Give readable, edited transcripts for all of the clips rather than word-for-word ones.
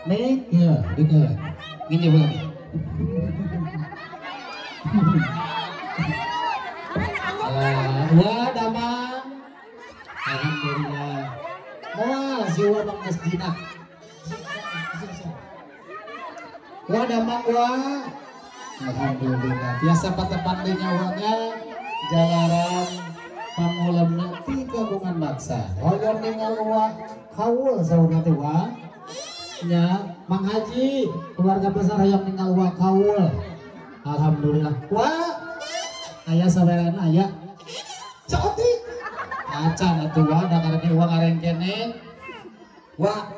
Nih, ya, dekat. Gini boleh. Wah, damang. Alhamdulillah. Wah, si Wah bang Masjidna. Wah, damang wah. Alhamdulillah. Biasa patepan di nyawanya jalaran pangulemna ti kagungan maksa. Hoyong ningal wah kawul saurna teh wah. Nya, Mang Haji, keluarga besar hoyong ningal wah kawul. Alhamdulillah. Wah, aya sawerana aya. Saeutik. Acan atuh wa da karek uang arengkene. Wa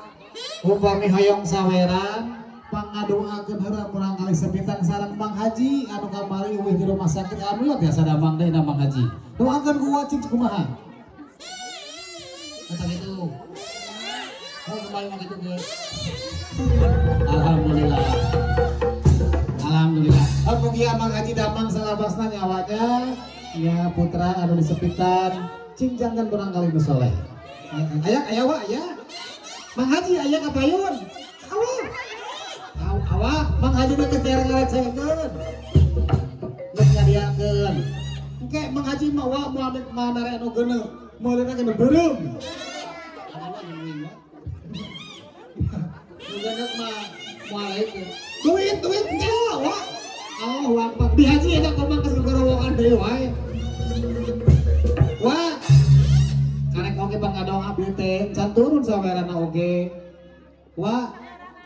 upami hoyong saweran pangadoakeun heula murang kali sepitan sareng Mang Haji anu kamari eueuh di rumah sakit alhamdulillah biasa damang deui na Mang Haji. Doakeun ku wajib kumaha? Kata gitu. Oh kembali mah gitu ge. Alhamdulillah. Alhamdulillah. Oh mugi Mang Haji damang salabasna nyawanya ya putra anu disepitan cing jangan barangkali nu soleh. Aya aya wa aya. Mang Haji aya ka payun. Awak. Awak Mang Haji teh geus daerah ngalecehkeun. Geus nyadiakeun. Engke Mang Haji mah wa moal mere anu geuneuh, meuleuna geuneuh beureum. Nu geuneuh mah moal itu. Duit duit engke wa. Allahu Akbar. Di haji eta komang geus gorowokan deui wae. Wa karek oge pangadoa abdi teh can turun sawerana oge. Wa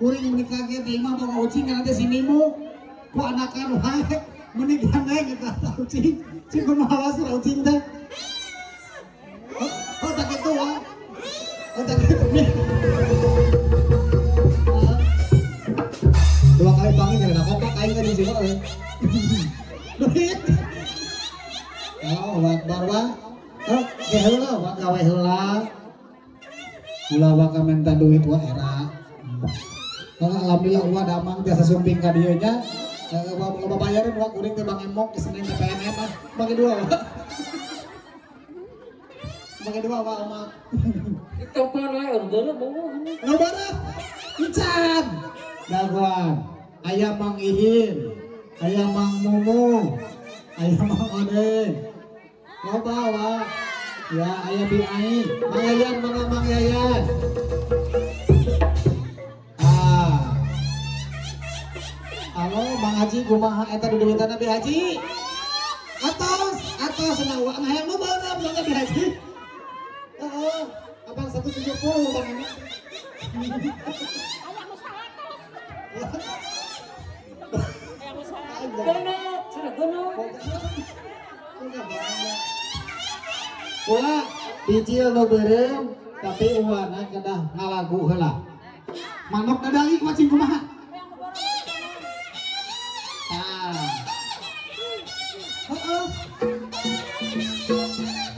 kuring meuni kaget teh imah boga ucing kana teh si Mimu. Ku anakan wae meuni gandeng eta ucing. Cing kumaha wasur ucing teh. Oh tak kitu wa. Oh tak kitu nih. Dua kali panggil karena kompak aing teh di sini euy. Duit. Allahu Akbar wa. Oh, ge heula wa gawe heula. Ulah wa ka menta duit wa era. Alhamdulillah wa damang tiasa sumping ka dieu nya. Wa loba bayareun wa kuring teh Bang Emok Senin teh PNM ah. Bagi dua wa. Bagi dua wa emak. Ditelepon wae geuleuh bogoh. Nu bareuh. Encan. Dagoan. Aya Mang Ihin, aya Mang Mumu, aya Mang Odeng. Loba wa. Ya aya Bi Ain, Mang Yayan mana Mang Yayan? Ah. Halo Mang Haji kumaha eta duduwitan Bi Haji? Atos, atos cenah wa hayang nu beureum cenah Bi Haji. Heeh, kapan 170 Bang ini? Aya nu 100. Aya nu 100. Geuneuh, cenah geuneuh. Wah, bijil nu beureum tapi uwana kedah ngalagu heula. Manuk dadali ku cing kumaha? Tah. Heeh.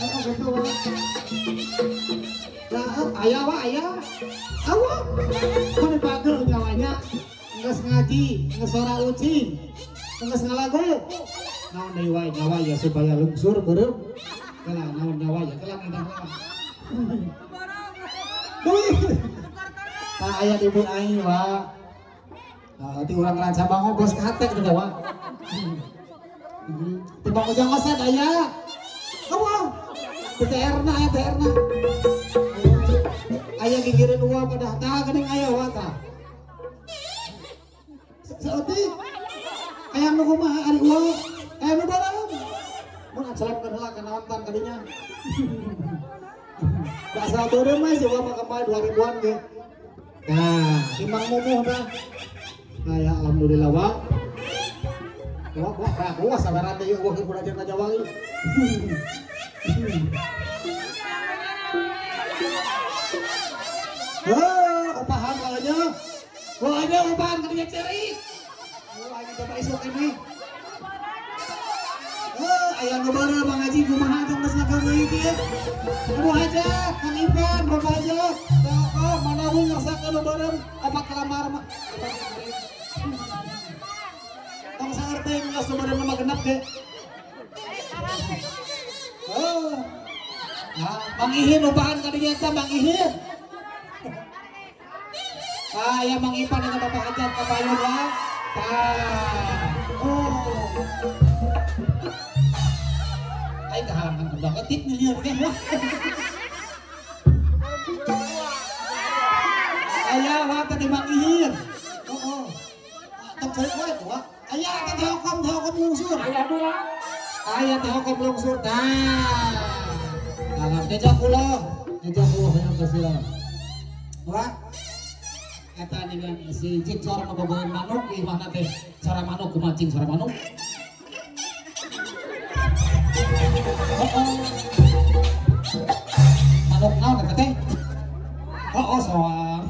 Heeh gitu wa. Tah, aya wa aya. Awak. Mun pageuh nyawanya geus ngaji, geus sora ucing, geus ngalagu. Naon deui wae nyawa ya supaya lungsur beureum. Kala naon nyawa ya kala ngidang heula. Duit. Tah aya di Bu Ai wa. Tah ti urang Rancabango bos katek teh wa. Ti Bang Ujang Osad aya. Awah. Ti TR-na aya TR-na. Aya gigireun uwa pada tah geuning aya wa tah. Saeutik. Aya nu kumaha ari uwa? Aya nu baraem. Mun acelep heula kana nonton kadinya. Asal beureum mah si uwa mah kemarin 2000-an ge. Nah, si Mang Mumuh dah. Nah ya alhamdulillah wa. Wa wa wa sabaran teh eueuh keur belajar ka Jawali. Heuh, upahan kalanya. Wah, ada upahan kadinya ceri. Wah, ini coba isuk ini. Heuh, aya nu beureum Mang Haji kumaha tong geus ngakeun ieu. Aduh hajat, Kang Ipan, Bapak hajat. Oh, mana we ngerasakeun nu beureum opat kalamar mah. Tong saeutik geus nu beureum mah genep ge. Heuh. Nah, Mang Ihin upahan kadinya eta Mang Ihin. Ah, ya Mang Ipan eta Bapak hajat ka payun wa. Tah. Oh. Ai kahalangan kembang ketik nih lieur teh wah. Aya wa teh Mang Ihin. Oh, oh. Tong ceurik wae tuh wa. Aya teh hokom lungsur. Aya dua. Aya teh hokom lungsur tah. Alam jejak kula, jejak kula hoyong kasila. Wah. Eta dengan si Cicor ngebogohan manuk di mana teh cara manuk kumacing cara manuk. Oh, oh. Endok naon eta teh? Oh, soang.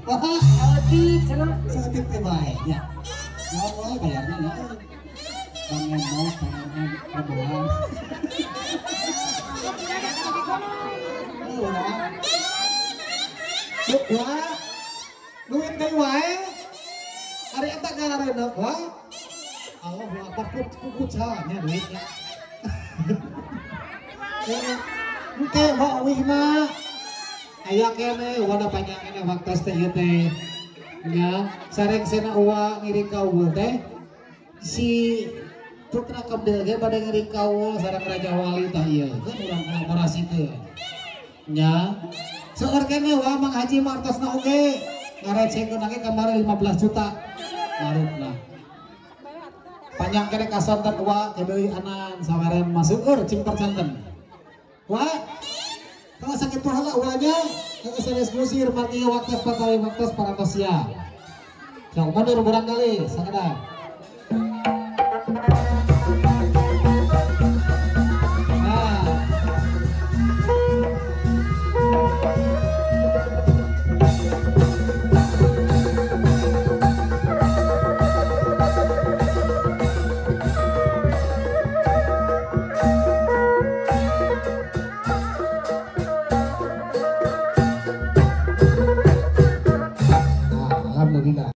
Wah, Saeutik cenah. Saeutik teh bae nya. Naon wae bayarna nya. Bang endok, bang endok. Wah, duit deui wae. Ari eta garareuneuh wah. Allahu akbar kukuca nya duitnya. Engke wa wihna. Aya keneh wadah panjang keneh waktos teh ieu teh. Nya sarengsena uwa ngiring kaul teh. Si Putra Kebel ge bade ngiring kaul sareng Raja Wali tah ieu. Kan urang kolaborasikeun. Nya seueur keneh wa Mang Haji martosna oge ngarecehkeun ge kamari 15 juta marukna. Panjang keneh kasonten wa deui anan saweren masuk seueur cing percanten. Wa kalau sakit heula uanya geus sanes ngusir margi waktos patawi waktos parantos sia. Sok mundur burang kali sakedap.